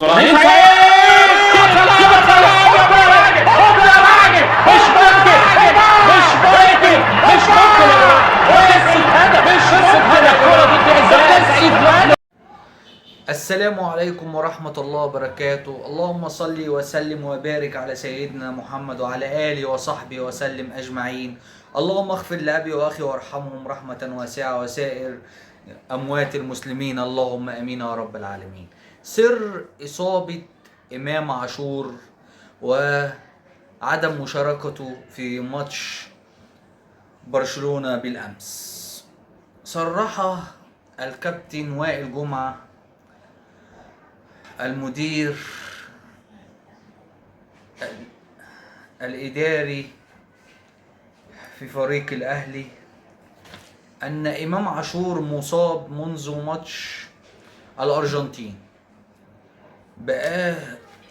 ابراهيم سعيد، يا سلام يا ابراهيم، مش ممكن، مش ممكن، مش ممكن يا جماعه، قصة هدف، مش ممكن الكره دي تنزل. السلام عليكم ورحمة الله وبركاته. اللهم صل وسلم وبارك على سيدنا محمد وعلى آله وصحبه وسلم أجمعين. اللهم اغفر لأبي وأخي وارحمهم رحمة واسعة وسائر أموات المسلمين، اللهم أمين يا رب العالمين. سر إصابة إمام عاشور وعدم مشاركته في ماتش برشلونة بالأمس، صرح الكابتن وائل جمعة المدير الإداري في فريق الأهلي أن إمام عاشور مصاب منذ ماتش الأرجنتين. بقى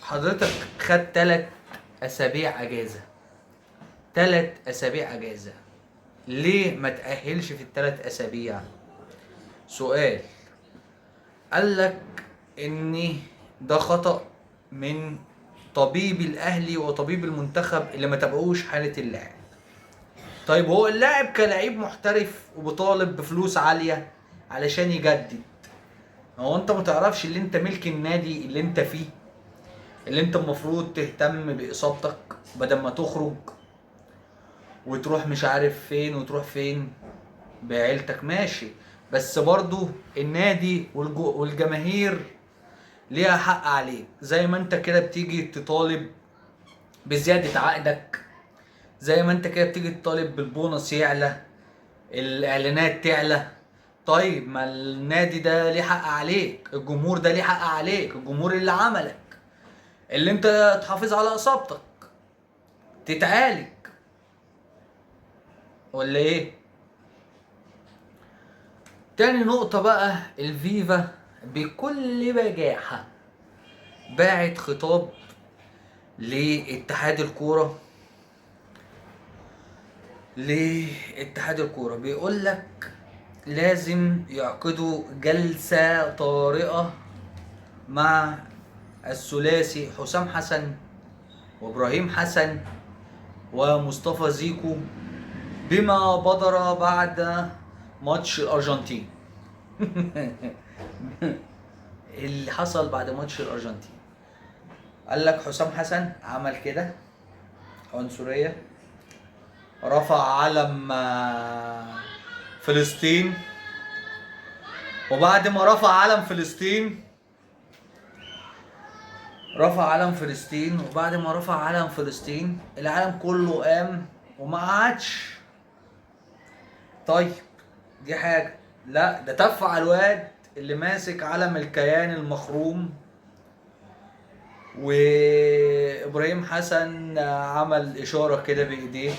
حضرتك خد 3 أسابيع أجازة، 3 أسابيع أجازة، ليه ما تأهلش في ال3 أسابيع؟ سؤال. قال لك إن ده خطأ من طبيب الأهلي وطبيب المنتخب اللي ما تابعوش حالة اللاعب. طيب هو اللاعب كلاعب محترف وبطالب بفلوس عالية علشان يجدد، هو انت ما تعرفش اللي انت ملك النادي اللي انت فيه، اللي انت المفروض تهتم بإصابتك بدل ما تخرج وتروح مش عارف فين وتروح فين بعيلتك، ماشي، بس برضو النادي والجماهير ليها حق عليك. زي ما انت كده بتيجي تطالب بزيادة عقدك، زي ما انت كده بتيجي تطالب بالبونص يعلى، الاعلانات تعلى، طيب ما النادي ده ليه حق عليك، الجمهور ده ليه حق عليك، الجمهور اللي عملك، اللي انت تحافظ على اصابتك، تتعالج ولا ايه؟ تاني نقطة بقى، الفيفا بكل بجاحة باعت خطاب لاتحاد الكورة، لاتحاد الكورة بيقول لك لازم يعقدوا جلسة طارئة مع الثلاثي حسام حسن وابراهيم حسن ومصطفى زيكو بما بدر بعد ماتش الأرجنتين. اللي حصل بعد ماتش الأرجنتين، قال لك حسام حسن عمل كده عنصرية، رفع علم فلسطين، وبعد ما رفع علم فلسطين، رفع علم فلسطين، وبعد ما رفع علم فلسطين العالم كله قام وما قعدش. طيب دي حاجة، لا ده تف على الواد اللي ماسك علم الكيان المخروم، وابراهيم حسن عمل اشارة كده بايديه.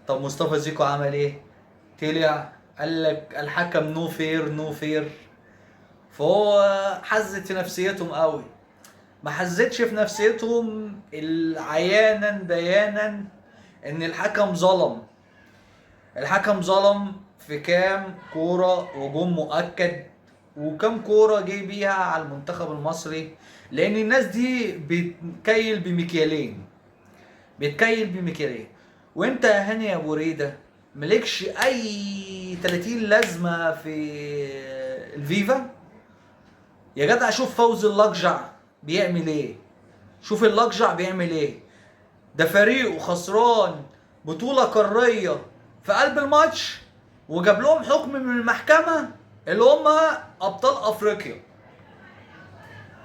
طب مصطفى زيكو عمل ايه؟ طلع قال لك الحكم no fair no fair. فهو حزت في نفسيتهم قوي، ما حزتش في نفسيتهم عيانا بيانا ان الحكم ظلم. الحكم ظلم في كام كورة وجون مؤكد، وكام كورة جه بيها على المنتخب المصري، لان الناس دي بتكيل بمكيالين، بتكيل بمكيالين. وانت يا هاني يا ابو ريده مالكش اي 30 لازمه في الفيفا يا جدع. شوف فوز اللقجع بيعمل ايه، شوف اللقجع بيعمل ايه، ده فريقه خسران بطوله قارية في قلب الماتش، وجاب لهم حكم من المحكمة اللي هم ابطال افريقيا.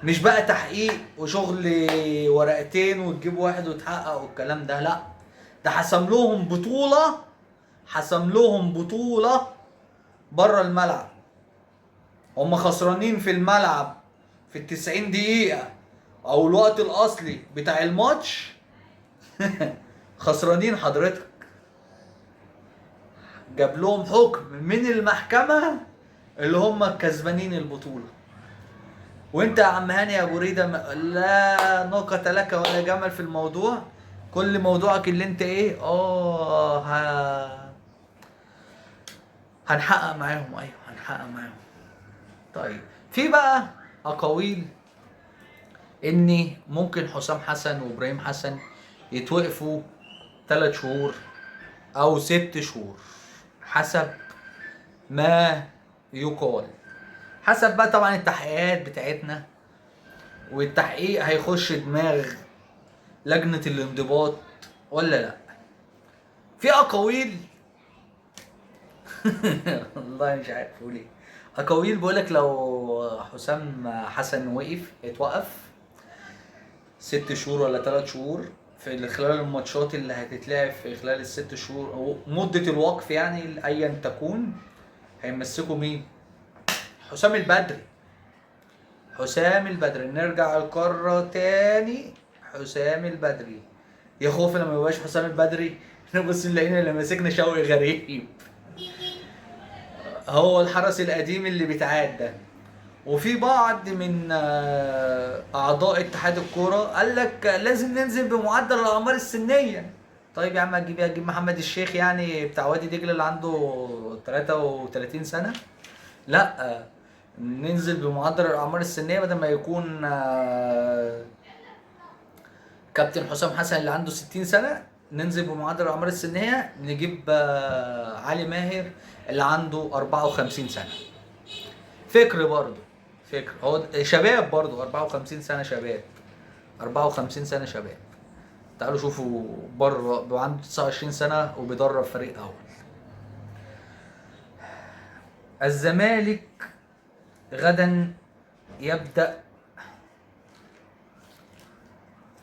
مش بقى تحقيق وشغل ورقتين وتجيب واحد وتحقق والكلام ده، لا ده حسم لهم بطولة، حسم لهم بطولة بره الملعب. هم خسرانين في الملعب في 90 دقيقة او الوقت الاصلي بتاع الماتش. خسرانين حضرتك، جاب لهم حكم من المحكمة اللي هم كسبانين البطولة. وانت يا عم هاني يا ابو ريده لا ناقة لك ولا جمل في الموضوع، كل موضوعك اللي انت ايه هنحقق معاهم، ايوه هنحقق معاهم. طيب في بقى اقاويل ان ممكن حسام حسن وابراهيم حسن يتوقفوا 3 شهور او 6 شهور حسب ما يقال، حسب بقى طبعا التحقيقات بتاعتنا، والتحقيق هيخش دماغ لجنة الانضباط ولا لا. في اقاويل والله مش عارف اقول ايه، اقاويل بيقولك لو حسام حسن وقف اتوقف 6 شهور ولا 3 شهور في خلال الماتشات اللي هتتلعب في خلال ال6 شهور او مدة الوقف يعني ايا تكون، هيمسكوا مين؟ حسام البدري. حسام البدري، نرجع القارة تاني. حسام البدري، يا خوفي لما يبقاش حسام البدري نبص نلاقينا اللي ماسكنا شوقي غريب، هو الحرس القديم اللي بيتعاد ده. وفي بعض من اعضاء اتحاد الكورة قال لك لازم ننزل بمعدل الاعمار السنية. طيب يا عم هتجيب محمد الشيخ يعني بتاع وادي دجله اللي عنده 33 سنة؟ لا، ننزل بمعدل الاعمار السنية بدل ما يكون كابتن حسام حسن اللي عنده 60 سنة، ننزل بمعدل الاعمار السنية نجيب علي ماهر اللي عنده 54 سنة. فكر برضه، فكر، هو شباب برضه، 54 سنة شباب، 54 سنة شباب. تعالوا شوفوا بره عنده 29 سنة وبيدرب فريق اول. الزمالك غدا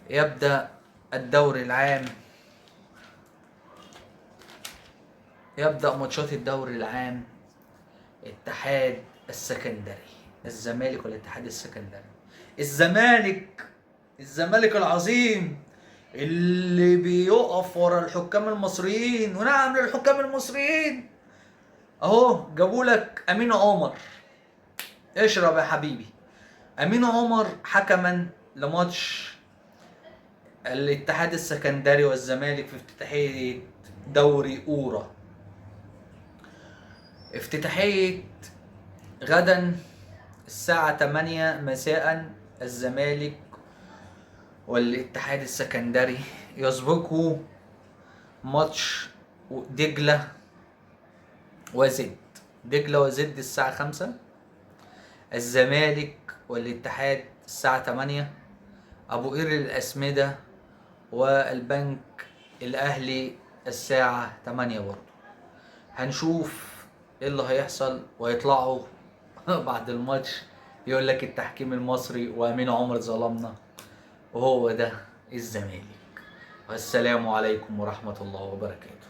يبدأ الدوري العام، يبدأ ماتشات الدوري العام. اتحاد السكندري، الزمالك والاتحاد السكندري. الزمالك العظيم اللي بيقف ورا الحكام المصريين، ونعم للحكام المصريين. اهو جابوا لك امين عمر، اشرب يا حبيبي. امين عمر حكما لماتش الاتحاد السكندري والزمالك في افتتاحية دوري اورا. افتتاحية غدا الساعة 8 مساء، الزمالك والاتحاد السكندري يسبقوا ماتش دجلة وزد. دجلة وزد الساعة 5، الزمالك والاتحاد الساعة 8، أبو قير الأسمدة والبنك الأهلي الساعة 8 برضه. هنشوف ايه اللي هيحصل، ويطلعوا بعد الماتش يقول لك التحكيم المصري وامين عمر ظلمنا، وهو ده الزمالك. والسلام عليكم ورحمة الله وبركاته.